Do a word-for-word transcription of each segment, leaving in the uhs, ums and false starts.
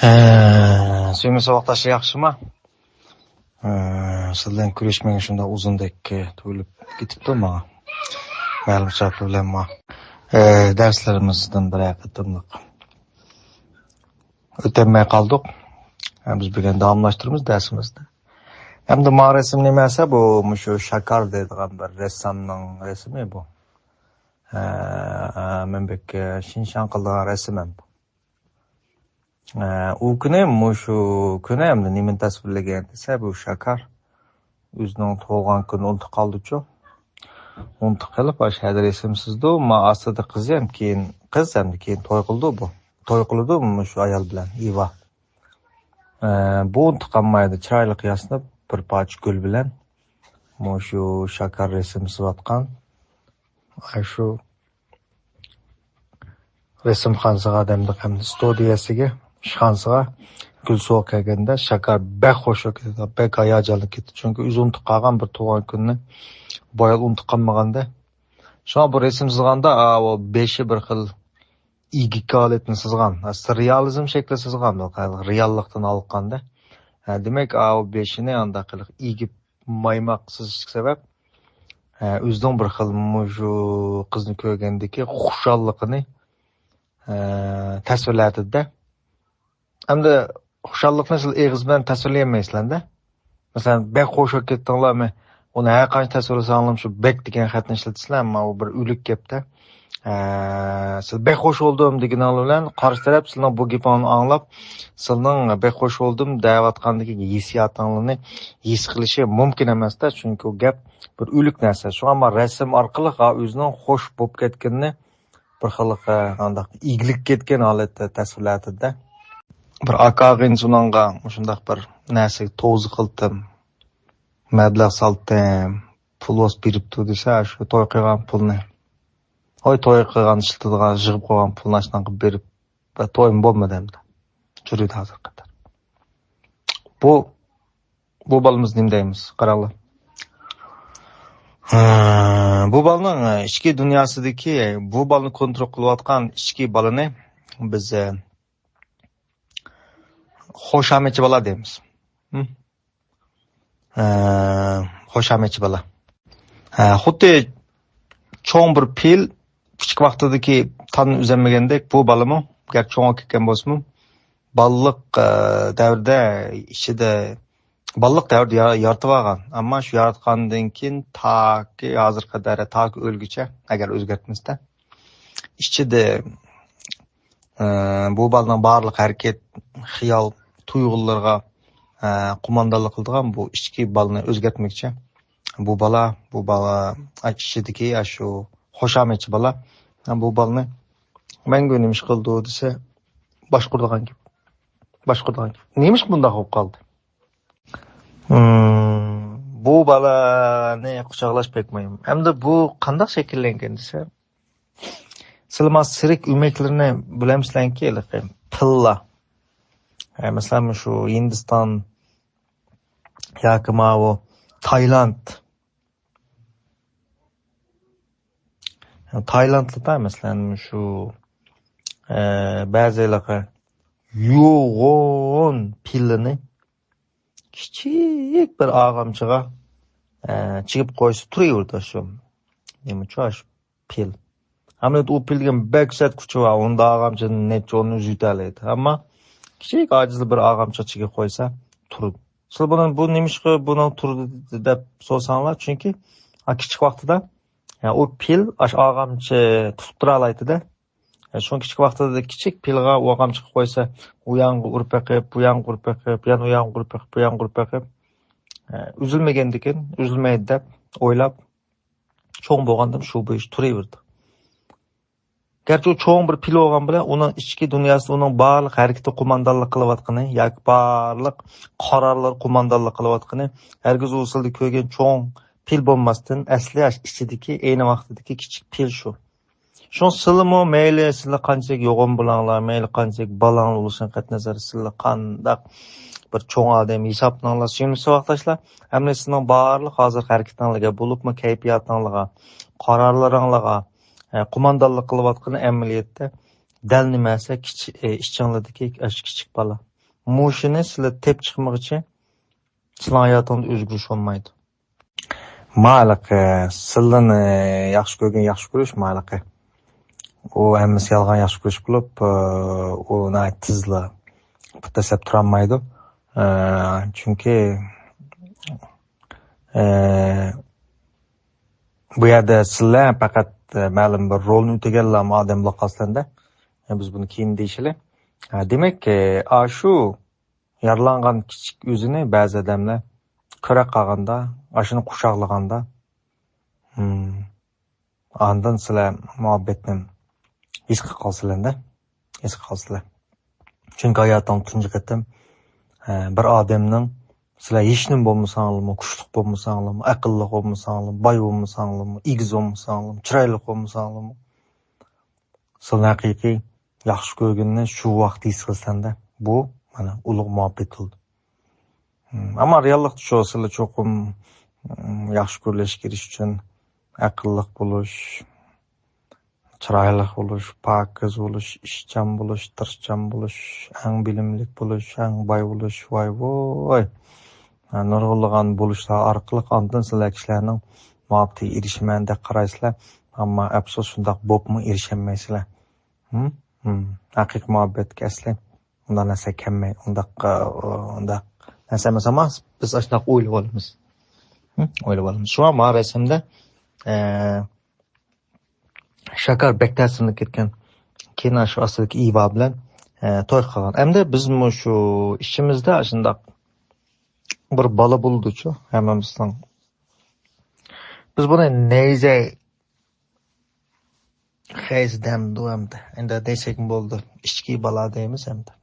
سۆيۈملۈ ساۋاقداشلار، ياخشىما؟ ئە، سىز بىلەن كۆرۈشمىگەن شۇنداق ئۇزۇندەك تۇيۇلۇپ كېتىپتۇ ماڭا. مەلۇم سەۋەبلەر بىلەن ما، ئە، دەرسلىرىمىزدىن بىرەر قېتىملىق ئۆتەلمەي قالدۇق. ئە، بىز بۈگۈن داۋاملاشتۇرىمىز دەرسىمىزنى. ئەمدى ما رەسىم نېمە دېسە، بۇ مۇشۇ شاكار دەيدىغان بىر رەسسامنىڭ رەسىمى بۇ. ئە، مەن بەك، ئە، شىنشاڭ قىلىدىغان رەسىم ھەم بۇ. ئە، ئۇ كۈنى، مۇشۇ كۈنى ئەمدى نېمىنى تەسۋىرلىگەن دېسە، بۇ شاكار ئۆزىنىڭ تۇغۇلغان كۈنىنى ئۇنتۇپ قالدىچۇ. ئۇنتۇپ قېلىپ، ئاشۇ يەردە رەسىم سىزدۇ. ما ئاستىدا قىزى ھەم كېيىن، قىز ھەم كېيىن توي قىلىدۇ بۇ. توي قىلىدۇ مۇشۇ ئايال بىلەن، ئىۋا. ئە، بۇ ئۇنتۇپ قالمايدۇ، چىرايلىق ياسىنىپ، بىر پارچە گۈل بىلەن مۇشۇ شاكار رەسىم سىزىۋاتقان. ئاشۇ رەسىمخانىسىغا، دەمدىق ئەمدى ستۇدىيەسىگە، ئىشخانىسىغا گۈل سوۋغا كەلگەندە، شاكار بەك خۇش بولۇپ كېتىدۇ، بەك ھاياجانلىنىپ كېتىدۇ. چۈنكى ئۆزى ئۇنتۇپ قالغان بىر تۇغۇلغان كۈنىنى بۇ ئايال ئۇنتۇپ قالمىغاندا. شۇڭا بۇ رەسىم سىزغاندا، ئاۋۇ بېشى بىر خىل ئېگىك ھالەتنى سىزغان، سۈررېئالىزم شەكلى سىزغان، بۇ رېئاللىقتىن ھالققاندا. ھە، دېمەك، ئاۋۇ بېشىنى ئانداق قىلىپ ئېگىپ مايماق سىزىشلىق سەۋەب، ئە، ئۆزىنىڭ بىر خىل مۇشۇ قىزنى كۆرگەندىكى خۇشاللىقىنى، ئە، تەسۋىرلەۋاتىدۇ-دە. ئەمدى خۇشاللىقنى سىز ئېغىز بىلەن تەسۋىرلىيەلمەيسىلەر-دە. مەسىلەن، بەك خۇش بولۇپ كەتتىڭلارمۇ؟ ئۇنى ھەر قانچە تەسۋىرلىسەڭلارمۇ شۇ بەك دېگەن خەتنى ئىشلىتىسىلەر، ئەمما ئۇ بىر ئۆلۈك گەپ-دە. ئە، سىز بەك خۇش بولدۇم دېگىنىڭلار بىلەن قارشى تەرەپ سىلىنىڭ بۇ گېپىڭلارنى ئاڭلاپ، سىلىنىڭ بەك خۇش بولدۇم دەۋاتقاندىكى ھېسسىياتىڭلارنى ھېس قىلىشى مۇمكىن ئەمەس-دە، چۈنكى ئۇ گەپ بىر ئۆلۈك نەرسە. شۇڭا ما رەسىم ئارقىلىق ھا ئۆزىنىڭ خۇش بولۇپ كەتكىنىنى بىر خىل، ئە، قانداق ئېگىلىپ كەتكەن ھالەتتە تەسۋىرلەۋاتىدۇ-دە. بىر ئاكا ئاغىنىسى ئۇنىڭغا مۇشۇنداق بىر نەرسىگە توزا قىلتىم، مەبلەغ سالتىم، پۇل بولسا بېرىپتۇ دېسە، شۇ توي قىلغان پۇلنى، ھوي، توي قىلغان، ئىشلىتىدىغان، يىغىپ قويغان پۇلنى ئاشۇنداق قىلىپ بېرىپ، تويمۇ بولمىدى ئەمدى. جۈرىدى ھازىرغا قەدەر. بۇ، بۇ بالىمىز نېمە دەيمىز؟ قاراڭلار. ھە، بۇ بالىنىڭ ئىچكى دۇنياسىدىكى، بۇ بالىنى كونترول قىلىۋاتقان ئىچكى بالىنى بىز، خۇشامەتچى بالا دەيمىز. ھە؟ ئە، خۇشامەتچى بالا. ئە، خۇددى چوڭ بىر پىل كىچىك ۋاقتىدىكى تاننى ئۈزەلمىگەندەك، بۇ بالىمۇ، گەر چوڭ بولۇپ كەتكەن بولسىمۇ، بالىلىق، ئە، دەۋرىدە ئىچىدە، بالىلىق دەۋرىدە يا-، يارىتىۋالغان. ئەمما شۇ ياراتقاندىن كېيىن تاكى ھازىرغا قەدەر، تاكى ئۆلگۈچە، ئەگەر ئۆزگەرتمىسە، ئىچىدە ئە، بۇ بالىنىڭ بارلىق ھەرىكەت، خىيال، تۇيغۇلىرىغا، ئە، قوماندانلىق قىلىدىغان بۇ ئىچكى بالىنى ئۆزگەرتمەكچى. بۇ بالا، بۇ بالا ئىچىدىكى ئاشۇ خۇشامەتچى بالا. بۇ بالىنى مەڭگۈ نېمە ئىش قىلىدۇ دېسە، باشقۇرىدىغان گەپ. باشقۇرىدىغان گەپ. نېمە ئىش بۇنداق بولۇپ قالدى؟ ھىم، بۇ بالىنى قۇچاقلاش بەك مۇھىم. ئەمدى بۇ قانداق شەكىللەنگەن دېسە، سىلەر ما سېرىك ئۆمەكلىرىنى بىلەمسىلەركى، ھېلىقى پىللا. ھە، مەسىلەن، مۇشۇ ھىندىستان ياكى ماۋۇ تايلاند. تايلاندلىدا، مەسىلەن، مۇشۇ، ئە، بەزى ھېلىقى يوغان پىللىنى كىچىك بىر ئاغامچىغا، ئە، چىگىپ قويسا تۇرۇۋېرىدۇ شۇ. نېمە شۇ، شۇ پىل. ئەمەلىيەتتە ئۇ پىل دېگەن بەك سەت كۈچى بار، ئۇندا ئاغامچىدىن نەچچە ئوننى ئۈزۈۋېتەلەيدۇ. ئەمما كىچىك ئاجىز بىر ئاغامچىغا چىگىپ قويسا تۇرىدۇ. سىلەر بۇنى، بۇ نېمىشقا بۇنىڭ تۇرىدۇ دەپ سورىساڭلار، چۈنكى، ئا، كىچىك ۋاقتىدا، يا، ئۇ پىل ئاشۇ ئاغامچى تۇتۇپ تۇرالايتتى-دە. ئە، شۇڭا كىچىك ۋاقتىدا كىچىك پىلغا ئۇ ئاغامچىغا قويسا، ئۇ يانغا ئۇرۇپ بېقىپ، بۇ يانغا ئۇرۇپ بېقىپ، يەنە ئۇ يانغا ئۇرۇپ بېقىپ، بۇ يانغا ئۇرۇپ بېقىپ، ئە، ئۈزۈلمىگەندىكىن، ئۈزۈلمەيدۇ دەپ ئويلاپ، چوڭ بولغاندىن شۇ بويىچە تۇرۇۋېرىدۇ. گەرچە ئۇ چوڭ بىر پىل بولغان بىلەن، ئۇنىڭ ئىچكى دۇنياسىدا ئۇنىڭ بارلىق ھەرىكىتى قوماندانلىق قىلىۋاتقىنى ياكى بارلىق قارارلار قوماندانلىق قىلىۋاتقىنى، ھەرگىز ئۇ سىلەر كۆرگەن چوڭ پىل بولماستىن، ئەسلى ئىچىدىكى، ئەينى ۋاقتىدىكى كىچىك پىل شۇ. شۇڭا سىلىمۇ مەيلى سىلى قانچىلىك يوغان بولاڭلار، مەيلى قانچىلىك بالاڭلار بولۇشىدىن قەتئىينەزەر، سىلى قانداق بىر چوڭ ئادەم ھېسابلىنىڭلار، سۆيۈملۈك ساۋاقداشلار. ئەمدى سىلىنىڭ بارلىق ھازىرقى ھەرىكىتىڭلارغا، بولۇپمۇ كەيپىياتىڭلارغا، قارارلىرىڭلارغا، ئە، قوماندانلىق قىلىۋاتقىنى ئەمەلىيەتتە دەل نېمە دېسە، كىچىك، ئە، ئىچىڭلاردىكى ئاشۇ كىچىك بالا. مۇشۇنى سىلەر تېپىپ چىقمىغۇچە سىلەرنىڭ ھاياتىڭدا ئۆزگىرىش بولمايدۇ. مالىقى، سىلىنى ياخشى كۆرگەن ياخشى كۆرۈش مالىقى. ئۇ ھەممىسى يالغان ياخشى كۆرۈش بولۇپ، ئۇ ناھايىتى تېزلا پۇت تەسلەپ تۇرالمايدۇ. چۈنكى، بۇ يەردە سىلەر پەقەت، مەلۇم بىر رولنى ئۆتىگەنلا ئادەم بولۇپ قالسىلەردە. بىز بۇنى كېيىن دېيىشىلى. دېمەك، ئاشۇ يارىلانغان كىچىك ئۆزىنى بەزى ئادەملەر كۆرۈپ قالغاندا، ئاشۇنى قۇچاقلىغاندا، ھىم، ئاندىن سىلەر مۇھەببەتنى ھېس قىلىپ قالىسىلەر-دە، ھېس قىلىپ قالىسىلەر. چۈنكى ھاياتىڭدا تۇنجى قېتىم، ئە، بىر ئادەمنىڭ سىلەر ھېچنېمە بولمىساڭلارمۇ، كۈچلۈك بولمىساڭلارمۇ، ئەقىللىق بولمىساڭلارمۇ، باي بولمىساڭلارمۇ، ئېگىز بولمىساڭلارمۇ، چىرايلىق بولمىساڭلارمۇ، سىلىنىڭ ھەقىقىي ياخشى كۆرگىنىنى شۇ ۋاقىت ھېس قىلىسەن-دە. بۇ، مانا، ئۇلۇغ مۇھەببەت بولىدۇ. ئەمما رېئاللىقتا شۇ، سىلەر چوقۇم، ياخشى كۆرۈلۈشكە ئېرىشىش ئۈچۈن ئەقىللىق بولۇش، چىرايلىق بولۇش، پاكىز بولۇش، ئىشچان بولۇش، تىرىشچان بولۇش، ئەڭ بىلىملىك بولۇش، ئەڭ باي بولۇش، ۋاي ۋوي. نۇرغۇنلىغان بولۇشلار ئارقىلىق ئاندىن سىلەر كىشىلەرنىڭ مۇھەببىتىگە ئېرىشىمەن دەپ قارايسىلەر. ئەمما ئەپسۇس، شۇنداق بوپمۇ ئېرىشەلمەيسىلەر. ھىم؟ ھىم. ھەقىقىي مۇھەببەتكە ئەسلى ئۇنداق نەرسە كەلمەي، ئۇنداق، ئۇنداق نەرسە ئەمەس، ئەمما بىز ئاشۇنداق ئويلىۋالىمىز. ھىم؟ ئويلىۋالىمىز. شۇڭا ما رەسىمدە، ئە، شاكار بەك تەسىرلىنىپ كەتكەن. كېيىن شۇ ئاستىدىكى ئىۋا بىلەن، ئە، توي قىلغان. ئەمدى بىزمۇ شۇ ئىچىمىزدە ئاشۇنداق بىر بالا بولىدۇچۇ، ھەممىمىزنىڭ. بىز بۇنى نەيزە خەيزى دەمدۇ ئەمدى. ئەمدى دېسەكمۇ بولىدۇ. ئىچكى بالا دەيمىز ئەمدى.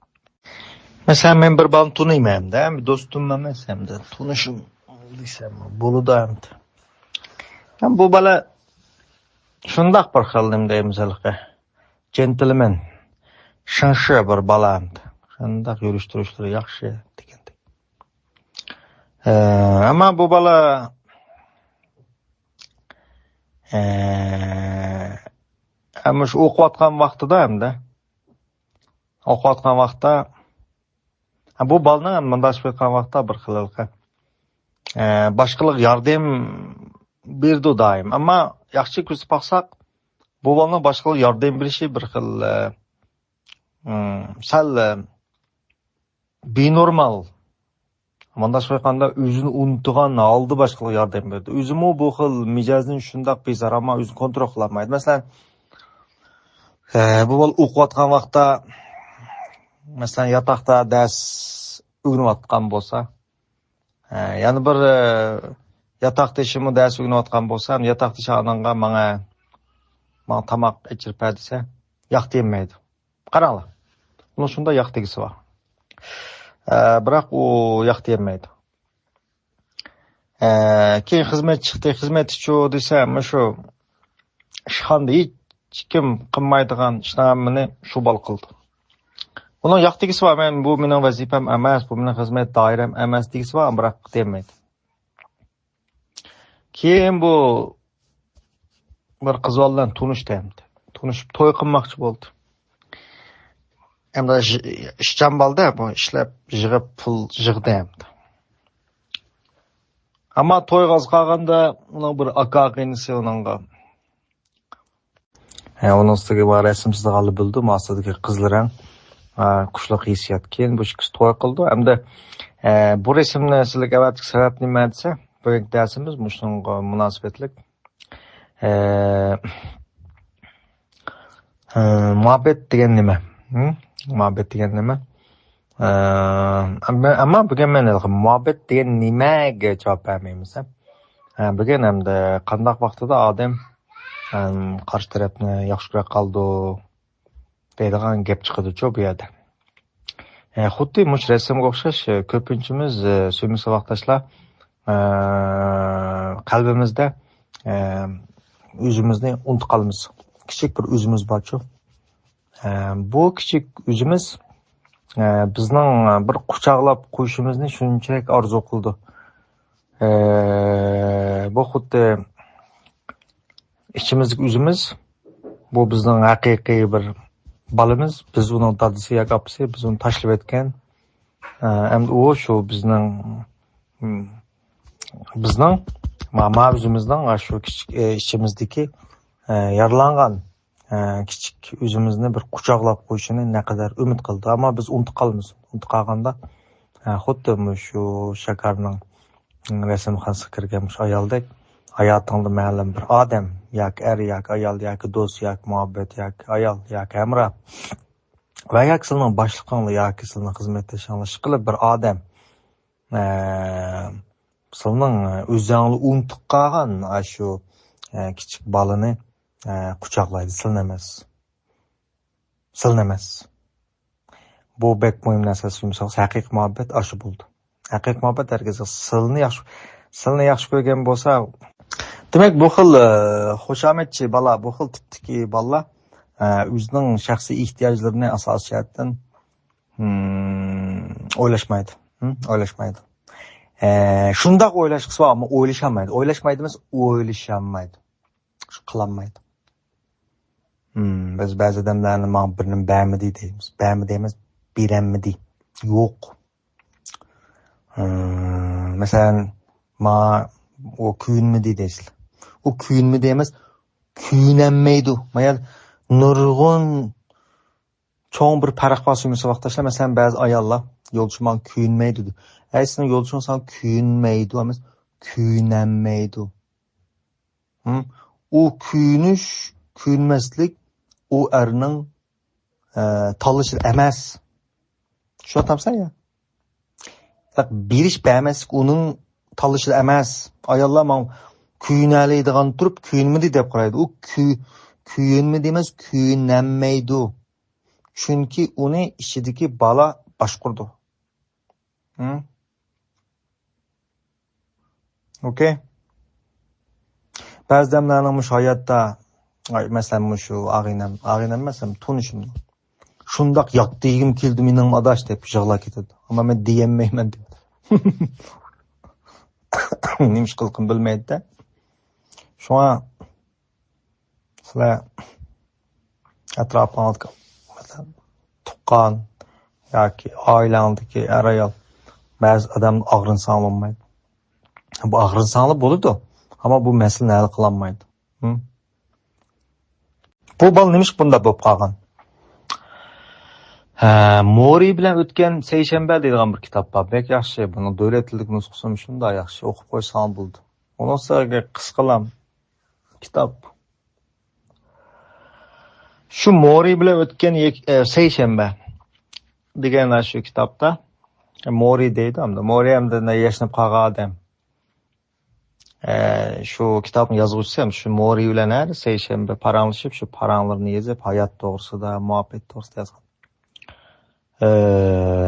مەسىلەن، مەن بىر بالىنى تونۇيمەن ئەمدى. ھەم دوستۇم ئەمەس ئەمدى. تونۇشۇم دېسەم بولىدۇ ئەمدى. ھەم بۇ بالا شۇنداق بىر خىل نېمە دەيمىز ھېلىقى. جېنتلمېن. شىڭشى بىر بالا ئەمدى. شۇنداق يۈرۈش تۇرۇشلىرى ياخشى دېگەندەك. ئە، ئەمما بۇ بالا، ئە، ئەمما شۇ ئوقۇۋاتقان ۋاقتىدا ئەمدى. ئوقۇۋاتقان ۋاقىتتا، ھە، بۇ بالىنىڭ مۇنداق ئېيتقان ۋاقىتتا بىر خىل ھېلىقى، ئە، باشقىلارغا ياردەم بېرىدۇ دائىم. ئەمما ياخشى كۆزىتىپ باقساق، بۇ بالىنىڭ باشقىلارغا ياردەم بېرىشى بىر خىل، ئە، ئىم، سەل، ئە، بىنورمال. مۇنداق ئېيتقاندا، ئۆزىنى ئۇنتۇغان ھالدا باشقىلارغا ياردەم بېرىدۇ. ئۆزىمۇ بۇ خىل مىجەزدىن شۇنداق بىزار، ئەمما ئۆزىنى كونترول قىلالمايدۇ. مەسىلەن، ئە، بۇ بالا ئوقۇۋاتقان ۋاقىتتا، مەسىلەن، ياتاقتا دەرس ئۆگىنىۋاتقان بولسا، ئە، يەنە بىر، ئە، ياتاقدىشىمۇ دەرس ئۆگىنىۋاتقان بولسا، ياتاقدىشى ئانىڭغا ماڭا، ماڭا تاماق ئېچىرىپ بەر دېسە، ياق دېيەلمەيدۇ. قاراڭلار. ئۇنىڭ شۇنداق ياق دېگۈسى بار. ئە، بىراق ئۇ ياق دېيەلمەيدۇ. ئە، كېيىن خىزمەت چىقتى. خىزمەتچىچۇ دېسە، مۇشۇ ئىشخانىدا ھېچكىم قىلمايدىغان ئىشنىڭ ھەممىنى شۇ بالا قىلىدۇ. ئۇنىڭ ياق دېگۈسى بار. مەن، بۇ مېنىڭ ۋەزىپەم ئەمەس، بۇ مېنىڭ خىزمەت دائىرەم ئەمەس دېگۈسى بار، بىراق دېمەيدۇ. كېيىن بۇ بىر قىز بالا بىلەن تونۇشتى ئەمدى. تونۇشۇپ توي قىلماقچى بولدى. ئەمدى ئىش-، ئىشچان بالىدە بۇ ئىشلەپ يىغىپ پۇل يىغدى ئەمدى. ئەمما تويغا ئاز قالغاندا ئۇنىڭ بىر ئاكا ئاغىنىسى ئۇنىڭغا، ھە، ئۇنىڭ ئۈستىگە بار رەسىم سىزغانلا بىلدىم، ئاستىدىكى قىزىل رەڭ، ھە، قۇشلۇق ھېسسىيات. كېيىن بۇ ئىككىسى توي قىلدى. ئەمدى، ھە، بۇ رەسىمنى سىزلەرگە ئەۋەتكەن سەۋەب نېمە دېسە، بۈگۈنكى دەرسىمىز مۇشۇنىڭغا مۇناسىۋەتلىك. ئە، ئە، مۇھەببەت دېگەن نېمە؟ ھە؟ مۇھەببەت دېگەن نېمە؟ ئە، ئەمما، ئەمما بۈگۈن مەن ھېلىقى مۇھەببەت دېگەن نېمەگە جاۋاب بەرمەيمىز، ھە؟ ھە، بۈگۈن ئەمدى قانداق ۋاقتىدا ئادەم، ئەم، قارشى تەرەپنى ياخشى كۆرۈپ قالىدۇ دەيدىغان گەپ چىقىدۇچۇ بۇ يەردە. ئە، خۇددى مۇشۇ رەسىمگە ئوخشاش، ئە، كۆپىنچىمىز، ئە، سۆيۈملۈك ساۋاقداشلار، ئە، قەلبىمىزدە، ئە، ئۆزىمىزنى ئۇنتۇپ قالىمىز. كىچىك بىر ئۆزىمىز بارچۇ. ئە، بۇ كىچىك ئۆزىمىز، ئە، بىزنىڭ بىر قۇچاقلاپ قويۇشىمىزنى شۇنچىلىك ئارزۇ قىلىدۇ. ئە، بۇ خۇددى ئىچىمىزدىكى ئۆزىمىز، بۇ بىزنىڭ ھەقىقىي بىر بالىمىز، بىز ئۇنىڭ دادىسى ياكى ئاپىسى، بىز ئۇنى تاشلىۋەتكەن، ئەمدى ئۇ شۇ بىزنىڭ، م، بىزنىڭ ما، ما ئۆزىمىزنىڭ شۇ كىچىك، ئە، ئىچىمىزدىكى، ئە، يارىلانغان، ئە، كىچىك ئۆزىمىزنى بىر قۇچاقلاپ قويۇشىنى نەقەدەر ئۈمىد قىلىدۇ. ئەمما بىز ئۇنتۇپ قالىمىز. ئۇنتۇپ قالغاندا، ئە، خۇددى مۇشۇ شاكارنىڭ، م، رەسىمخانىسىغا كىرگەن مۇشۇ ئايالدەك، ھاياتىڭدا مەلۇم بىر ئادەم، ياكى ئەر، ياكى ئايال، ياكى دوست، ياكى مۇھەببەت، ياكى ئايال، ياكى ھەمراھ، ۋە ياكى سىلىنىڭ باشلىقىڭلار ياكى سىلىنىڭ خىزمەتدىشىڭلار ئىشقىلىپ بىر ئادەم، ئە، سىلىنىڭ ئۆزۈڭلار ئۇنتۇپ قالغان ئاشۇ، ئە، كىچىك بالىنى، ئە، قۇچاقلايدۇ، سىلىنى ئەمەس. سىلىنى ئەمەس. بۇ بەك مۇھىم نەرسە، سۆيمىسىڭىز، ھەقىقىي مۇھەببەت ئاشۇ بولىدۇ. ھەقىقىي مۇھەببەت ھەرگىز سىلىنى ياخشى، سىلىنى ياخشى كۆرگەن بولسا، دېمەك، بۇ خىل، ئە، خۇشامەتچى بالا، بۇ خىل تىپتىكى بالىلار، ئە، ئۆزىنىڭ شەخسىي ئېھتىياجلىرىنى ئاساسىي جەھەتتىن، ھىم، ئويلاشمايدۇ. ھىم، ئويلاشمايدۇ. ئە، شۇنداق ئويلاشقۇسى بار، ئەمما ئويلىشالمايدۇ. ئويلاشمايدۇ ئەمەس، ئويلىشالمايدۇ. شۇ قىلالمايدۇ. ھىم، بىز بەزى ئادەملەرنى ماڭا بىرنېمە بەرمىدى دەيمىز. بەرمىدى ئەمەس، بېرەلمىدى. يوق. ھىم، مەسىلەن، ما، ئۇ كۆيۈنمىدى دەيسىلەر. ئۇ كۆيۈنمىدى ئەمەس، كۆيۈنەلمەيدۇ. ما يەردە نۇرغۇن چوڭ بىر پەرق بار، سۆيمىسە ۋاقىتداشلار. مەسىلەن، بەزى ئاياللار، يولدىشىم ماڭا كۆيۈنمەيدۇ دەيدۇ. ئەي، سېنىڭ يولدىشىڭ ساڭا كۆيۈنمەيدۇ ئەمەس، كۆيۈنەلمەيدۇ. ھىم؟ ئۇ كۆيۈنۈش، كۆيۈنمەسلىك، ئۇ ئەرنىڭ، ئە، تاللىشى ئەمەس. چۈشىنىۋاتامسەن يا؟ بېرىش، بەرمەسلىك ئۇنىڭ تاللىشى ئەمەس. ئاياللار ماڭا كۆيۈنەلەيدىغان تۇرۇپ، كۆيۈنمىدى دەپ قارايدۇ. ئۇ كۆ-، كۆيۈنمىدى ئەمەس، كۆيۈنەلمەيدۇ. چۈنكى ئۇنى ئىچىدىكى بالا باشقۇرىدۇ. ھىم؟ ئوكەي. بەزى ئادەملەرنىڭ مۇشۇ ھاياتتا، ئاي، مەسىلەن، مۇشۇ ئاغىنەم، ئاغىنەم ئەمەس، تونۇشۇم. شۇنداق ياقتى يېگۈم كېلىدۇ مېنىڭ ئاداش دەپ يىغلاپ كېتىدۇ. ئەمما مەن دېيەلمەيمەن دەيدۇ. نېمە ئىش قىلغىنى بىلمەيدۇ-دە. شۇڭا سىلەر ئەتراپىڭىزدىكى، مەسىلەن، تۇغقان ياكى ئائىلەڭدىكى ئەر-ئايال بەزى ئادەمنى ئاغرىنساڭ بولمايدۇ. بۇ ئاغرىنساڭلار بولىدۇ، ئەمما بۇ مەسىلىنى ھەل قىلالمايدۇ. ھىم؟ بۇ بالا نېمىشقا بۇنداق بولۇپ قالغان؟ ھە، مورى بىلەن ئۆتكەن سەيشەنبە دەيدىغان بىر كىتاب بار. بەك ياخشى. بۇنىڭ دۆلەت تىلىدىكى نۇسخىسىمۇ شۇنداق ياخشى. ئوقۇپ قويساڭ بولدى. ئۇنىڭ ئۈستىگە قىسقىلام كىتاب. شۇ مورى بىلەن ئۆتكەن يەك-، ئە، سەيشەنبە دېگەن شۇ كىتابتا، مورى دەيدۇ ئەمدى. مورى ئەمدى ياشىنىپ قالغان ئادەم. ئە، شۇ كىتابنىڭ يازغۇچىسى ھەم شۇ مورى بىلەن ھەر سەيشەنبە پاراڭلىشىپ، شۇ پاراڭلىرىنى يېزىپ، ھايات توغرىسىدا، مۇھەببەت توغرىسىدا يازغان. ئە،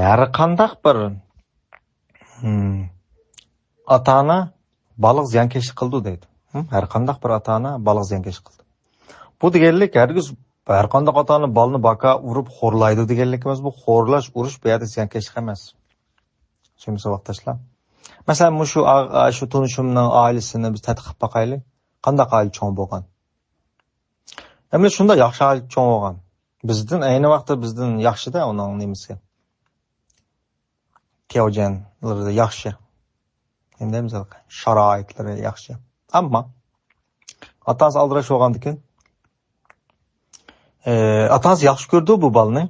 ھەر قانداق بىر، ھىم، ئاتا-ئانا بالىغا زىيانكەشلىك قىلىدۇ دەيدۇ. ھىم، ھەر قانداق بىر ئاتا-ئانا بالىغا زىيانكەشلىك قىلىدۇ. بۇ دېگەنلىك ھەرگىز ھەر قانداق ئاتا-ئانا بالىنى باكا ئۇرۇپ خورلايدۇ دېگەنلىك ئەمەس. بۇ خورلاش، ئۇرۇش بۇ يەردە زىيانكەشلىك ئەمەس. چۈشىنىمىز ساۋاقداشلار. مەسىلەن، مۇشۇ ئا-، ئا-، شۇ تونۇشۇمنىڭ ئائىلىسىنى بىز تەتقىق قىلىپ باقايلى. قانداق ئائىلە چوڭ بولغان؟ ئەمدى شۇنداق ياخشى ئائىلە چوڭ بولغان. بىزدىن، ئەينى ۋاقىتتا بىزدىن ياخشىدا ئۇنىڭ نېمىسى. تياۋجيەنلىرى ياخشى. نېمە دەيمىز؟ شارائىتلىرى ياخشى. ئەمما ئاتا-ئانىسى ئالدىراش بولغاندىكىن، ئى، ئاتا-ئانىسى ياخشى كۆرىدۇ بۇ بالىنى.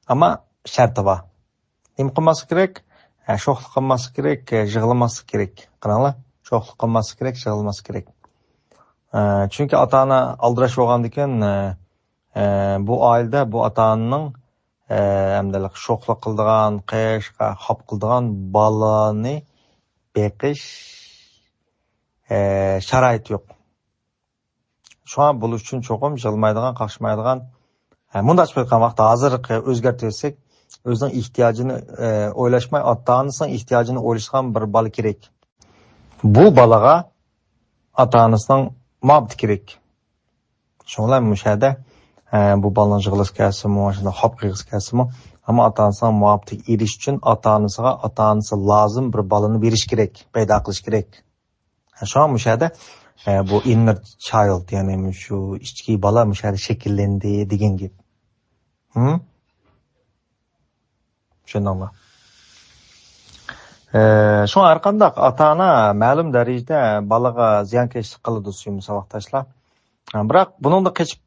ئەمما شەرتى بار. نېمە قىلماسلىق كېرەك؟ ھە، شوخلۇق قىلماسلىق كېرەك، يىغلىماسلىق كېرەك. قاراڭلار، شوخلۇق قىلماسلىق كېرەك، يىغلىماسلىق كېرەك. ئە، چۈنكى ئاتا-ئانا ئالدىراش بولغاندىكىن، ئە، ئە، بۇ ئائىلىدە بۇ ئاتا-ئانىنىڭ، ئە، ئەمدى شوخلۇق قىلىدىغان، قىياشقا خاپا قىلىدىغان بالىنى بېقىش، ئە، شارائىتى يوق. شۇڭا بۇلار ئۈچۈن چوقۇم يىغلىمايدىغان، قاقشىمايدىغان، ھە، مۇنداق ئېيتقان ۋاقىتتا ھازىرقى ئۆزگەرتىۋەتسەك، ئۆزىنىڭ ئېھتىياجىنى، ئە، ئويلاشماي، ئاتا-ئانىسىنىڭ ئېھتىياجىنى ئويلىشىدىغان بىر بالا كېرەك. بۇ بالىغا ئاتا-ئانىسىنىڭ مۇھەببىتى كېرەك. شۇڭا مۇشۇ يەردە، ئە، بۇ بالىنىڭ يىغلىسى كەلسىمۇ، شۇنداق خاپا قىلغۇسى كەلسىمۇ، ئەمما ئاتا-ئانىسىنىڭ مۇھەببىتىگە ئېرىشىش ئۈچۈن ئاتا-ئانىسىغا ئاتا-ئانىسى لازىم بىر بالىنى بېرىش كېرەك، پەيدا قىلىش كېرەك. شۇڭا مۇشۇ يەردە، ئە، بۇ inner child، يەنى شۇ ئىچكى بالا مۇشۇ يەردە شەكىللەندى دېگەن گەپ. ھىم؟ چۈشەندىڭلار؟ ئە، شۇڭا ھەر قانداق ئاتا-ئانا مەلۇم دەرىجىدە بالىغا زىيانكەشلىك قىلىدۇ، سۆيۈملۈك ساۋاقداشلار. بىراق بۇنىڭدىن قېچىپ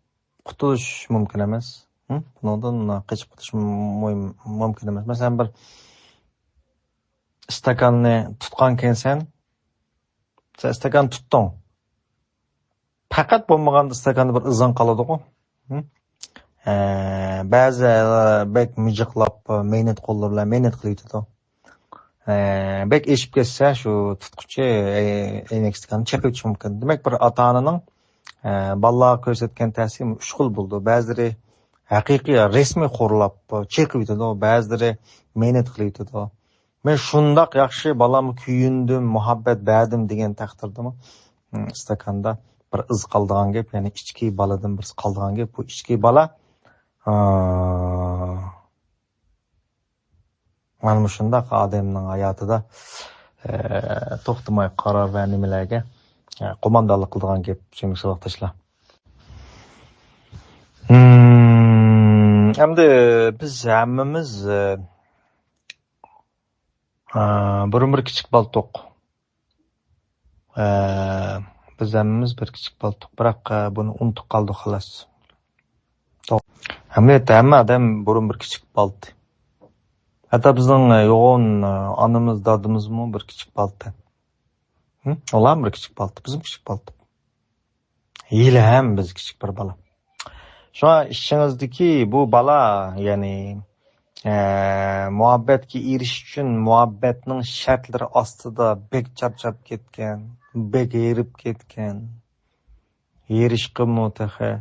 قۇتۇلۇش مۇمكىن ئەمەس. ھە؟ بۇنىڭدىن قېچىپ قۇتۇلۇش مۇ-، مۇمكىن ئەمەس. مەسىلەن، بىر ئىستاكاننى تۇتقانكەنسەن، سەن ئىستاكان تۇتتۇڭ. پەقەت بولمىغاندا ئىستاكاندا بىر ئىزىڭ قالىدىغۇ. ھە؟ ئە، بەزى بەك مىجىقلاپ، مەينەت قوللىرى بىلەن مەينەت قىلىۋېتىدۇ. ئە، بەك ئېشىپ كەتسە، شۇ تۇتقۇچى، ئە، ئەينەك ئىستاكاننى چېقىۋېتىشى مۇمكىن. دېمەك، بىر ئاتا-ئانىنىڭ، ئە، بالىلارغا كۆرسەتكەن تەسىرى ئۈچ خىل بولىدۇ. بەزىلىرى ھەقىقىي رەسمىي خورلاپ چېقىۋېتىدۇ، بەزىلىرى مەينەت قىلىۋېتىدۇ. مەن شۇنداق ياخشى بالامغا كۆيۈندۈم، مۇھەببەت بەردىم دېگەن تەقدىردىمۇ، م، ئىستاكاندا بىر ئىز قالىدىغان گەپ، يەنى ئىچكى بالىدىن بىر ئىز قالىدىغان گەپ. بۇ ئىچكى بالا، ئا، مانا مۇشۇنداق ئادەمنىڭ ھاياتىدا، ئە، توختىماي قارار ۋە نېمىلەرگە، ئە، قوماندانلىق قىلىدىغان گەپ، سۆيۈملۈك ساۋاقداشلار. ھىم، ئەمدى بىز ھەممىمىز، ئە، ئە، بۇرۇن بىر كىچىك بالىتۇق. ئە، بىز ھەممىمىز بىر كىچىك بالىتۇق، بىراق، ئە، بۇنى ئۇنتۇپ قالدۇق، خالاس. توغرا. ئەمەلىيەتتە ھەممە ئادەم بۇرۇن بىر كىچىك بالىتى. ھەتتا بىزنىڭ، ئە، يوغان، ئە، ئانىمىز، دادىمىزمۇ بىر كىچىك بالىتى. ھىم؟ ئۇلارمۇ بىر كىچىك بالىتى، بىزمۇ كىچىك بالىتى. ھېلىھەم بىز كىچىك بىر بالا. شۇڭا ئىچىڭىزدىكى بۇ بالا، يەنى، ئە، مۇھەببەتكە ئېرىشىش ئۈچۈن مۇھەببەتنىڭ شەرتلىرى ئاستىدا بەك چارچاپ كەتكەن، بەك ھېرىپ كەتكەن، ھېرىشقىمۇ تېخى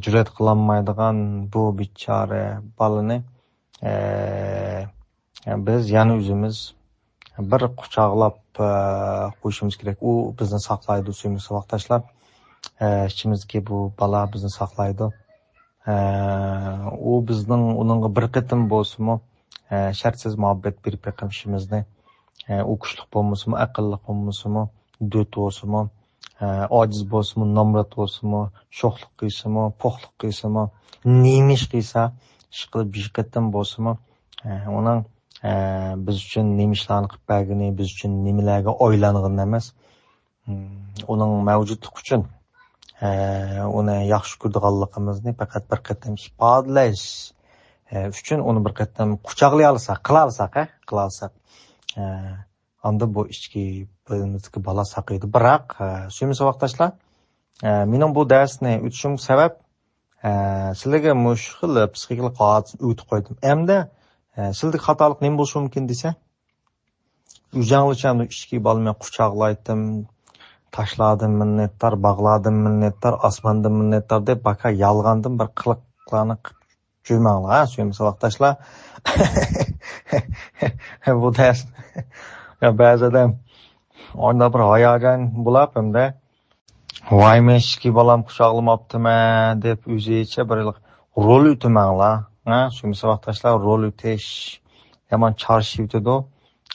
جۈرئەت قىلالمايدىغان بۇ بىچارە بالىنى، ئە، بىز يەنە ئۆزىمىز بىر قۇچاقلاپ، ئە، قويۇشىمىز كېرەك. ئۇ بىزنى ساقلايدۇ، سۆيۈملۈك ساۋاقداشلار. ئە، ئىچىمىزدىكى بۇ بالا بىزنى ساقلايدۇ. ئە، ئۇ بىزنىڭ ئۇنىڭغا بىر قېتىم بولسىمۇ، ئە، شەرتسىز مۇھەببەت بېرىپ بېقىمىشىمىزنى، ئە، ئۇ كۈچلۈك بولمىسىمۇ، ئەقىللىق بولمىسىمۇ، دۆت بولسىمۇ، ئە، ئاجىز بولسىمۇ، نامرات بولسىمۇ، شوخلۇق قىلسىمۇ، پوخلۇق قىلسىمۇ، نېمە ئىش قىلسا، ئىشقىلىپ بىر قېتىم بولسىمۇ، ئە، ئۇنىڭ، ئە، بىز ئۈچۈن نېمە ئىشلارنى قىلىپ بەرگىنى، بىز ئۈچۈن نېمىلەرگە ئايلانغىنى ئەمەس، ئۇنىڭ مەۋجۇتلۇقى ئۈچۈن، ئە، ئۇنى ياخشى كۆرىدىغانلىقىمىزنى پەقەت بىر قېتىم ئىپادىلەش، ئە، ئۈچۈن ئۇنى بىر قېتىم قۇچاقلىيالىساق، قىلالىساق، ھە، قىلالىساق، ئە، ئاندىن بۇ ئىچكى بېلىمىزدىكى بالا ساقىيىدۇ. بىراق، ئە، سۆيۈملۈك ساۋاقداشلار، ئە، مېنىڭ بۇ دەرسنى ئۆتۈشۈم سەۋەب، ئە، سىلەرگە مۇشۇ خىل پسىخىكىلىق ھادىسىنى ئۆگىتىپ قويدۇم. ئەمدى، ئە، سىلەردىكى خاتالىق نېمە بولۇشى مۇمكىن دېسە، ئۆزۈڭلارچە ئىچكى بالىنى قۇچاقلايتتىم، تاشلاردىن مىننەتدار، باغلاردىن مىننەتدار، ئاسماندىن مىننەتدار دەپ باكا يالغاندىن بىر قىلىقلارنى قىلىپ يۈرمەڭلار، ھە، سۆيۈملۈك ساۋاقداشلار. بۇ دەرس، يا بەزىدە ئورنىدا بىر ھاياجان بولاپ، ھەمدە ۋاي، مەن ئىچكى بالام قۇچاقلىماپتىمەن دەپ ئۆزىچە بىر رول ئۆتىمەڭلار. ھە، سۆيۈملۈك ساۋاقداشلار، رول ئۆتۈش يامان چارچىۋېتىدۇ.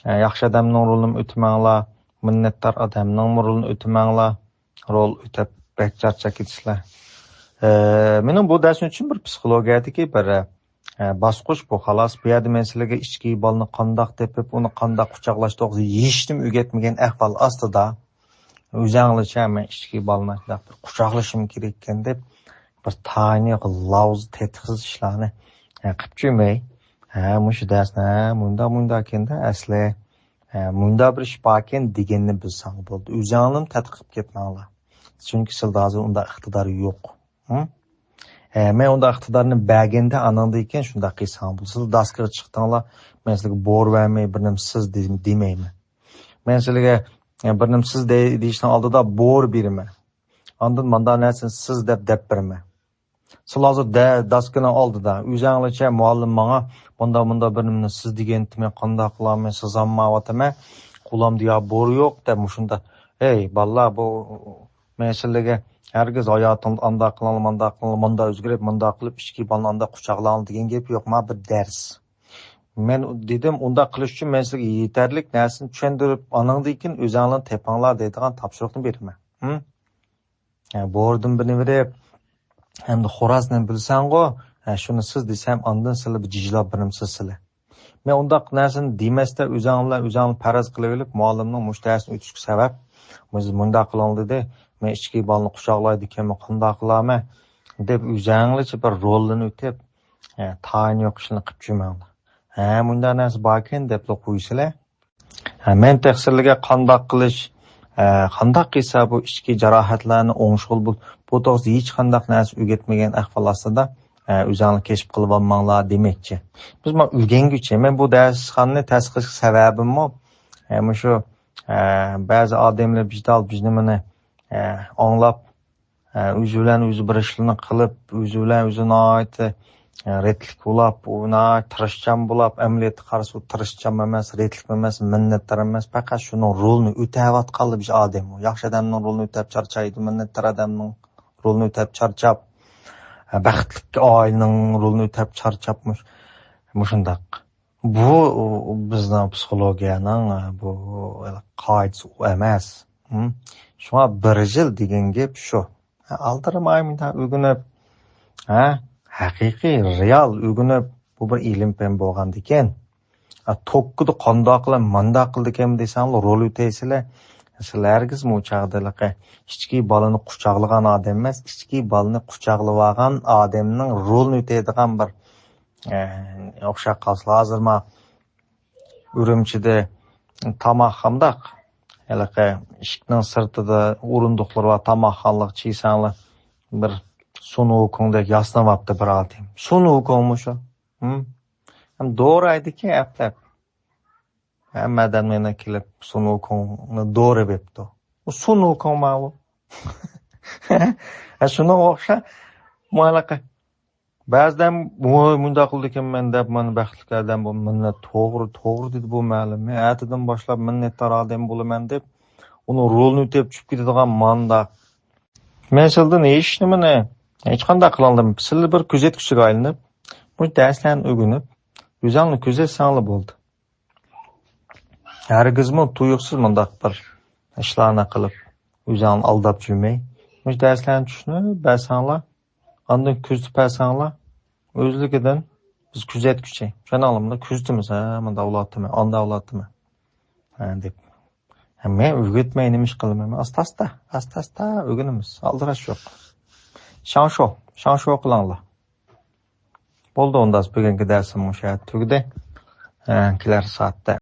ھە، ياخشى ئادەمنىڭ رولىنى ئۆتىمەڭلار. مىننەتدار ئادەمنىڭمۇ رولىنى ئۆتىمەڭلار. رول ئۆتەپ بەك چارچاپ كېتىسىلەر. ھە، مېنىڭ بۇ دەرسىم ئۈچۈن بىر پسىخولوگىيەدىكى بىر، ھە، باسقۇچ بۇ، خالاس. بۇ يەردە مەن سىلەرگە ئىچكى بالىنى قانداق تېپىپ، ئۇنى قانداق قۇچاقلاش توغرىسىدا ھېچنېمە ئۆگەتمىگەن ئەھۋال ئاستىدا، ئۆزەڭلارچە مەن ئىچكى بالىنى شۇنداق بىر قۇچاقلىشىم كېرەككەن دەپ، بىر تايىنى لاۋزا تېتىقسىز ئىشلارنى، ھە، قىپ جۈمەي. ھە، مۇشۇ دەرسنى، ھە، مۇنداق، مۇنداق ئىكەندە ئەسلى. ھە، مۇنداق بىر ئىش باركەن دېگەننى بىلسەڭ بولدى. ئۆزەڭلارمۇ تەتقىق قىلىپ كەتمەڭلار. چۈنكى سىلەردە ھازىر ئۇنداق ئىقتىدار يوق. ھە؟ ھە، مەن ئۇنداق ئىقتىدارنى بەرگەندە ئاناندىن كېيىن شۇنداق قىلساڭ بولدى. سىلەر داسكىغا چىقتىڭلار، مەن سىلەرگە بور بەرمەي، بىر نېمە سىز دېم-، دېمەيمەن. مەن سىلەرگە، ئە، بىر نېمە سىز دەي-، دېيىشنىڭ ئالدىدا بور بېرىمەن. ئاندىن مانداق نەرسىنى سىز دەپ، دەپ بېرىمەن. سىلەر ھازىر دە-، داسكىنىڭ ئالدىدا، ئۆزەڭلارچە مۇئەللىم ماڭا مۇنداق، مۇنداق بىر نېمىنى سىز دېگەنتىمەن، قانداق قىلارمەن، سىزالمايۋاتىمەن، قولۇمدا يا بور يوق دەپ مۇشۇنداق. ھەي، بالىلار، بۇ مەن سىلەرگە ھەرگىز ھاياتىڭدا ئانداق قىلىڭلار، مانداق قىلىڭلار، مۇنداق ئۆزگىرىپ، مۇنداق قىلىپ، ئىچكى بالىنى ئانداق قۇچاقلاڭلار دېگەن گەپ يوق، مانا بىر دەرس. مەن دېدىم، ئۇنداق قىلىش ئۈچۈن مەن سىلەرگە يېتەرلىك نەرسىنى چۈشەندۈرۈپ، ئانىڭدىن كېيىن ئۆزەڭلارنى تېپىڭلار دەيدىغان تاپشۇرۇقنى بېرىمەن. ھىم؟ ھە، بوردىن بىرنى بېرىپ، ھەمدە خورازنى بىلسەڭغۇ، ھە، شۇنى سىز دېسەم، ئاندىن سىلى بىر جىجىلاپ بىرنېمە سىز سىلى. مەن ئۇنداق نەرسىنى دېمەستە، ئۆزۈڭ بىلەن ئۆزۈڭ پەرەز قىلىۋېلىپ، مۇئەللىمنىڭ مۇشۇ دەرسنى ئۆتۈشكە سەۋەب، مۇز-، مۇنداق قىلىڭ دېدى، مەن ئىچكى بالىنى قۇچاقلايدىكەنمەن، قانداق قىلارمەن دەپ، ئۆزۈڭلارچە بىر رولنى ئۆتەپ، ئە، تايىنى يوق ئىشنى قىلىپ جۈرمەڭلار. ھە، مۇنداق نەرسە باركەن دەپلا قويسىلە. ھە، مەن تەقسىرلىگە قانداق قىلىش، ئە، قانداق قىلسا بۇ ئىچكى جاراھەتلەرنى ئوڭشىغىلى بول-، بۇ توغرىسىدا ھېچقانداق نەرسە ئۆگەتمىگەن ئەھۋال ئاستىدا، ئە، ئۆزۈڭلار كەشىپ قىلىۋالماڭلار دېمەكچى. بىز مانا ئۆگەنگۈچى. مەن بۇ دەرسخانىنى تەسىس قىلىش سەۋەبىممۇ، ئە، مۇشۇ، ئە، بەزى ئادەملەر بىزدە بىز نېمىنى، ئە، ئاڭلاپ، ئە، ئۆزى بىلەن ئۆزى بىر ئىشلارنى قىلىپ، ئۆزى بىلەن ئۆزى ناھايىتى، ئە، رەتلىك بولاپ، ئۇ ناھايىتى تىرىشچان بولاپ، ئەمەلىيەتتە قارىسا ئۇ تىرىشچان ئەمەس، رەتلىك ئەمەس، مىننەتدار ئەمەس، پەقەت شۇنىڭ رولىنى ئۆتەۋاتقانلا بىر ئادەم. ئۇ ياخشى ئادەمنىڭ رولىنى ئۆتەپ چارچايدۇ، مىننەتدار ئادەمنىڭ رولىنى ئۆتەپ چارچاپ، ئە، بەختلىك ئائىلىنىڭ رولىنى ئۆتەپ چارچاپ مۇش-، مۇشۇنداق. بۇ بىزنىڭ پسىخولوگىيەنىڭ بۇ قائىدىسى ئۇ ئەمەس. ھىم؟ شۇڭا بىر يىل دېگەن گەپ شۇ. ئالدىرىماي مۇنداق ئۆگىنىپ، ھە؟ ھەقىقىي، رېئال ئۆگىنىپ، بۇ بىر ئىلىم پەن بولغاندىكىن. ھە، توككىدا قانداق قىلىپ، مانداق قىلىدىكەن دېسەڭلار، رول ئۆتەيسىلەر. سىلەر ھەرگىزمۇ ئۇ چاغدا ھېلىقى ئىچكى بالىنى قۇچاقلىغان ئادەم ئەمەس، ئىچكى بالىنى قۇچاقلىۋالغان ئادەمنىڭ رولىنى ئۆتەيدىغان بىر ئە، ئوخشاپ قالسىلا، ھازىر ما ئۈرۈمچىدە تاماق قانداق؟ ھېلىقى ئىشىكنىڭ سىرتىدا ئورۇندۇقلىرى بار، تاماقخانىلىق چىيساڭلار، بىر سۇن ۋۇكۇڭدەك ياسىنىۋاپتۇ بىر ئادەم. سۇن ۋۇكۇڭمۇ شۇ؟ ھىم؟ ھەم دورايدىكى ئەپلەپ. ھەممە ئادەم يەنە كېلىپ سۇن ۋۇكۇڭنى دورىۋېپتۇ. ئۇ سۇن ۋۇكۇڭ ماۋۇ. ھە، شۇنىڭغا ئوخشاش. مۇئەللەقە. بەزىدە ۋوي، مۇنداق قىلىدىكەنمەن دەپ، مانا بەختلىك ئادەم بۇ، مىننەت، توغرا، توغرا دېدى بۇ مۇئەللىم. مەن ئەتىدىن باشلاپ مىننەتدار ئادەم بولىمەن دەپ، ئۇنىڭ رولىنى ئۆتەپ چۈشۈپ كېتىدىغان مانداق. مەن سىلىدىن ھېچ نېمىنى، ھېچقانداق قىلالمىدىم. سىلەر بىر كۆزەتكۈچىگە ئايلىنىپ، مۇشۇ دەرسلەرنى ئۆگىنىپ، ئۆزۈڭلار كۆزەتسەڭلار بولدى. ھەرگىزمۇ تۇيۇقسىز مۇنداق بىر ئىشلارنى قىلىپ، ئۆزۈڭلارنى ئالداپ يۈرمەي، مۇشۇ دەرسلەرنى چۈشىنىپ بەرسەڭلار، ئاندىن كۆزىتىپ بەرسەڭلار، ئۆزلۈكىدىن بىز كۆزەتكۈچى. چۈشەنەڭلارمۇ، كۆزىتىمىز، ھە، مۇنداق ئۇلاتتىمەن، ئانداق ئۇلاتتىمەن، ھە، دەپ. ھە، مەن ئۆگەتمەي نېمە ئىش قىلىمەن؟ ئاستا-ئاستا، ئاستا-ئاستا ئۆگىنىمىز. ئالدىراش يوق. شاڭشو، شاڭشو قىلىڭلار. بولدى، ئۇنداق بۈگۈنكى دەرسىم مۇشۇ يەردە تۈگىدى. ھە، كېلەر سائەتتە